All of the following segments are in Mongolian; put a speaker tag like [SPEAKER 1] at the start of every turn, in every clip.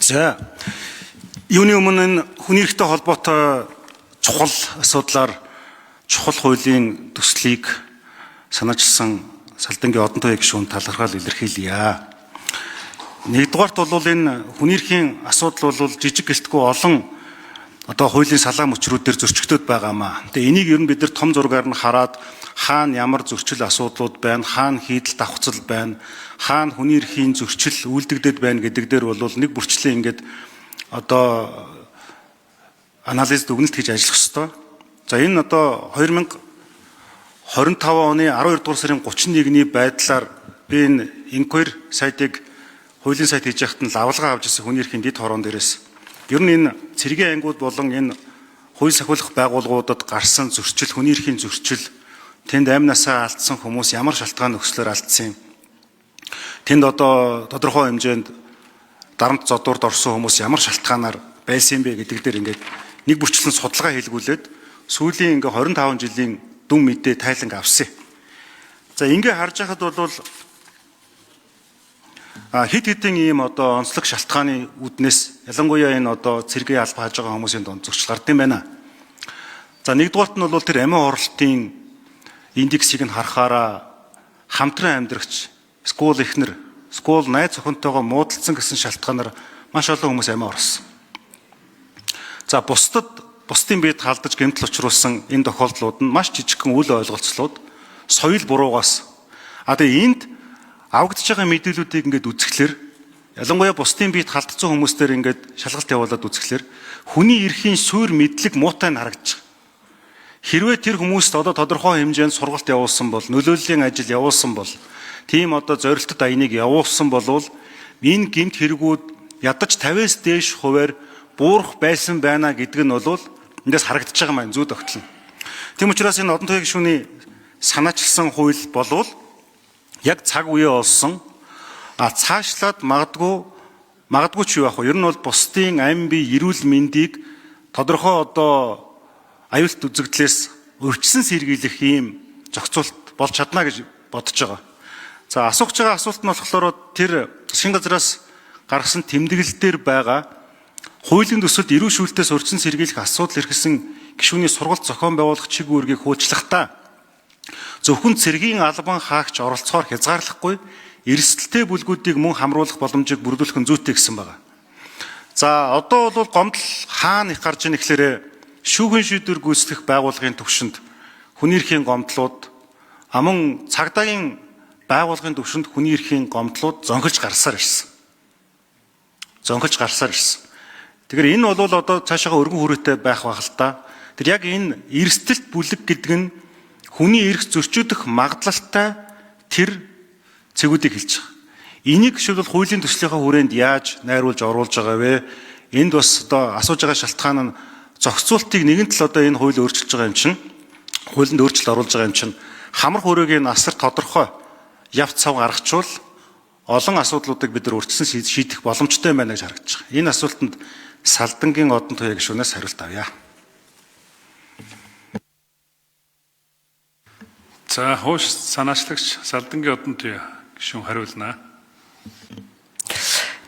[SPEAKER 1] За, юуны өмнө энэ хүний эрхтэй холбоотой чухал асуудлаар чухал хуулийн төслийг санаачилсан Салдангийн Одонтуяа гишүүн талархал илэрхийлье. Нэгдүгээрт бол энэ хүний эрхийн асуудал бол жижиг гэлтгүй олон одоо хуулийн салаа мөчрүүдээр зөрчигдөд байгаамаа. Тэгээ энийг ер нь бид нар том зургаар нь хараад хаана ямар зөрчил асуудлууд байна, хаана хийдэл давхцал байна, хаана хүний эрхийн зөрчил үйлдэгдээд байна гэдэг дээр бол нэг бүрчлэн ингээд одоо анализ дүгнэлт хийж ажиллах ёстой. За, энэ одоо 2025 оны 12 дугаар сарын 31-ний байдлаар би энэ Inquiry сайтыг хуулийн сайт хийж яхад нь лавлгаа авч ирсэн хүний эрхийн дэд хороон дээрээс ер нь энэ цэргийн ангиуд болон энэ хууль сахиулах байгууллагуудад гарсан зөрчил, хүний эрхийн зөрчил, тэнд амь насаа алдсан хүмүүс ямар шалтгаан нөхцлөөр алдсан юм. Тэнд одоо тодорхой хэмжээнд дарамт зодуурд орсон хүмүүс ямар шалтгаанаар байсан юм бэ гэдэг дээр ингээд нэг бүрчлэн судалгаа хийлгүүлээд сүүлийн ингээ 25 жилийн дүн мэдээ тайланг авсан. За, ингээ харж байхад бол хэд хэдэн ийм одоо онцлог шалтгааны үүднээс ялангуяа энэ одоо цэргийн алба хааж байгаа хүмүүсийн дунд зөрчил гард юм байна. За, нэгдүгээрт нь бол тэр амин оролтын индексийг нь харахаараа хамтран амьдрагч, эсвэл эхнэр, эсвэл найз охинтойгоо муудалцсан гэсэн шалтгаанаар маш олон хүмүүс амиа орсон. За, бусдад бусдын биед халдаж гэмтэл учруулсан энэ тохиолдлууд нь маш жижигхэн үл ойлголцлууд, соёл буруугаас. А тэгээ энд авагдж байгаа мэдээллүүдийг ингээд үзэхлээр ялангуяа бусдын биед халдсан хүмүүстээр ингээд шалгалт явуулаад үзэхлээр хүний эрхийн суур мэдлэг муутай нь харагдаж байгаа. Хэрвээ тэр хүмүүст одоо тодорхой хэмжээнд сургалт явуулсан бол, нөлөөллийн ажил явуулсан бол, тийм одоо зорилтод аяныг явуулсан бол энэ гэмт хэрэгүүд ядаж 50-аас дээш хувиар буурах байсан байна гэдэг нь бол эндээс харагдаж байгаа маань зүй тогтолно. Тийм учраас энэ Одонтуяа гишүүний санаачилсан хууль болвол яг цаг үеэ олсон, а цаашлаад магадгүй ч юу яах вэ? Ер нь бол бусдын амь бие эрүүл мэндийг тодорхой одоо аюулт үзэгдлээс урьдчилан сэргийлэх ийм зохицуулт болж чадна гэж бодож байгаа. За, асуух байгаа асуулт нь болохоор тэр засгийн газраас гаргасан тэмдэглэл дээр байгаа хуулийн төсөлд эрүү шүүлтээс урьдчилан сэргийлэх асуудал эрхэлсэн гишүүний сургалт зохион байгуулах чиг үүргийг хуучлахдаа зөвхөн цэргийн албан хаагч оролцохоор хязгаарлахгүй эрсдэлтэй бүлгүүдийг мөн хамруулах боломжийг бүрдүүлэх нь зүйтэй гэсэн байгаа. За, одоо бол гомдол хаана их гарч ийн гэхээр шүүхэн шийдвэр гүйцэтгэх байгууллагын түвшинд хүний эрхийн гомдлууд, а мөн цагдаагийн байгууллагын түвшинд хүний эрхийн гомдлууд зөнхөлж гарсаар ирсэн. Зөнхөлж гарсаар ирсэн. Тэгэхээр энэ бол одоо цаашаага өргөн хүрээтэй байх байх л та. Тэр яг энэ эрсдэлт бүлэг гэдэг нь хүний эрх зөрчигдөх магадлалтай тэр цэгүүдийг хэлж байгаа. Энийг жишээлбэл хуулийн төслийнхаа хүрээнд яаж найруулж оруулж байгаа вэ? Энд бас одоо асууж байгаа шалтгаан нь зохицуултыг нэгэн тал одоо энэ хууль өөрчилж байгаа юм чинь, хуулинд өөрчлөлт оруулж байгаа юм чинь хамар хүрээгийн асар тодорхой явц цав гаргачвал олон асуудлуудыг бид нар өөрчилсөн шийдэх боломжтой байна гэж харагдаж байгаа. Энэ асуултанд Салдангийн Одонтуяа гишүүнээс хариулт авъя.
[SPEAKER 2] За, хууш санаачлагч Салдангийн Одонтуяа гишүүн хариулнаа.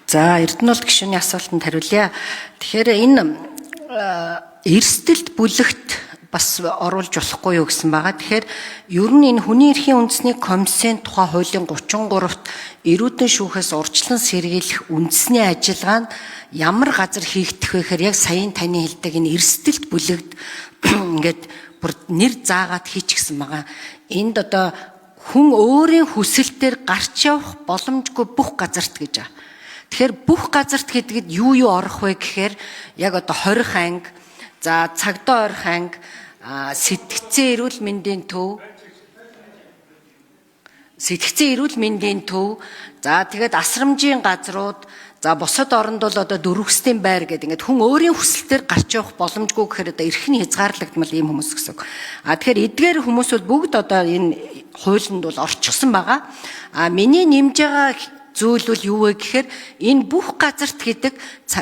[SPEAKER 3] За, Эрдэнэт гишүүний асуултанд хариулъя. Тэгэхээр энэ эрсдэлт бүлэгт бас оруулж болохгүй юу гэсэн байгаа. Тэгэхээр ер нь энэ хүний эрхийн үндэсний комиссийн тухай хуулийн 33-т эрүүдэн шүүхээс урьдчилан сэргийлэх үндэсний ажиллагаа нь ямар газар хийгдэх вэ гэхээр яг саяын таны хэлдэг энэ эрсдэлт бүлэгт ингээд бүр нэр заагаад хийчихсэн байгаа. Энд одоо хүн өөрийн хүсэлтээр гарч явах боломжгүй бүх газарт гэж байгаа. Тэгэхээр бүх газарт гэдгэд юу юу орох вэ гэхээр яг одоо хорих анги, за цагдаа орих анги, сэтгцэн эрүүл мэндийн төв, сэтгцэн эрүүл мэндийн төв, за тэгээд асрамжийн газрууд, за бусад оронд бол одоо дөрвөстийн байр гэдэг ингээд хүн өөрийн хүсэлтээр гарч явах боломжгүй гэхээр одоо эрх нь хязгаарлагдмал ийм хүмүүс гэсэн үг. А тэгэхээр эдгээр хүмүүс бол бүгд одоо энэ хуулинд бол орчихсон байгаа. А миний нэмж байгаа зүйл бол юу вэ гэхээр энэ бүх газарт гэдэг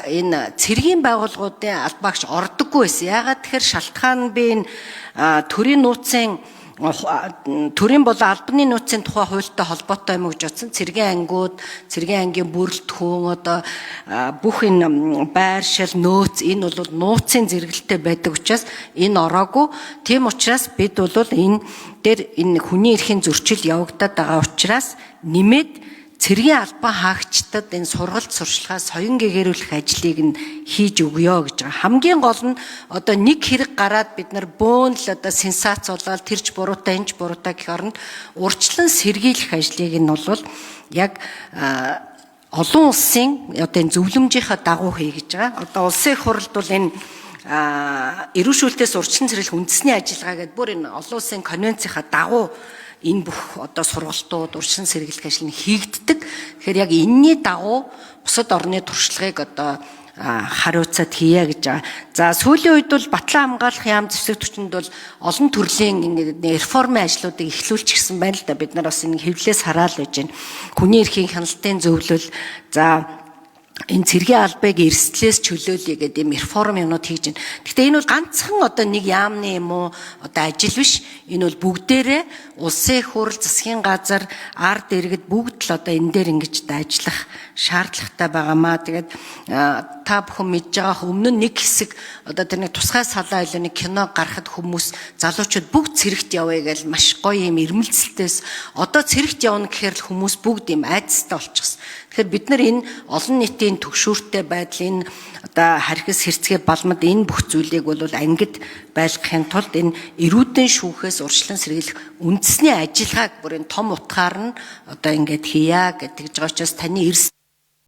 [SPEAKER 3] энэ цэргийн байгууллагуудын албаагч ордоггүй байсан. Яагаад тэгэхээр шалтгаан би энэ төрийн нууцын Төрийн болон албаны нууцын тухай хуультай холбоотой юм уу гэж бодсон. Цэргийн ангиуд, цэргийн ангийн бүрэлдэхүүн одоо бүх энэ байршил, нөөц энэ бол нууцын зэрэгэлтэй байдаг учраас энэ ороогүй. Тийм учраас бид бол энэ дээр энэ хүний эрхийн зөрчил явагдаад байгаа учраас нэмээд цэргийн албан хаагчдад энэ сургалт сурчлагаа соён гэгэрүүлэх ажлыг нь хийж өгөө гэж байгаа. Хамгийн гол нь одоо нэг хэрэг гараад бид нар бөөн л одоо сенсац болоод тэрч буруутай энэч буруутай гэх оронд урьдчилан сэргийлэх ажлыг нь бол яг олон улсын одоо энэ зөвлөмжийнхаа дагуу хий гэж байгаа. Одоо улсын их хурлд бол энэ эрүүл шүүлтээс урьдчилан сэргийлэх үндэсний ажиллагаа гэдээ бүр энэ олон улсын конвенцийнхаа дагуу энэ бүх одоо сургалтууд, урьдчилан сэргийлэх ажил нь хийгддэг. Тэгэхээр яг энэний дагуу бусад орны туршлагыг одоо хариуцаад хийе гэж байгаа. За сүүлийн үед бол Батлан хамгаалах яам зэвсэг түвшинд бол олон төрлийн ингээд реформын ажлуудыг эхлүүлчихсэн байна л да. Бид нар бас энэ хэвлээс хараал байж байна. Хүний эрхийн хяналтын зөвлөл, за энэ цэргийн албыг эрсдлээс чөлөөлье гэдэг ийм реформ юмнууд хийж байна. Гэхдээ энэ бол ганцхан одоо нэг яамны юм уу одоо ажил биш. Энэ бол бүгдээрээ улсын их хурл, засгийн газар, ард иргэд бүгд л одоо энэ дээр ингэж ажиллах шаардлагатай байгаамаа. Тэгээд та бүхэн мэдж байгаа өмнө нь нэг хэсэг одоо тэр нэг тусгай салаа илүү нэг кино гарахад хүмүүс залуучууд бүгд цэрэгт явъя гэж маш гоё юм ирмэлцэлтээс одоо цэрэгт явна гэхээр л хүмүүс бүгд юм айдастай болчихсон. Тэгэхээр бид нар энэ олон нийтийн төгшүүртэй байдал, энэ одоо хархис хэрцгээ балмад энэ бүх зүйлийг бол ангид байлгахын тулд энэ эрүүдэн шүүхээс урьдчилан сэргийлэх үндэсний ажиллагааг бүр энэ том утгаар нь одоо ингээд хийя гэдэг байгаа учраас таны эрс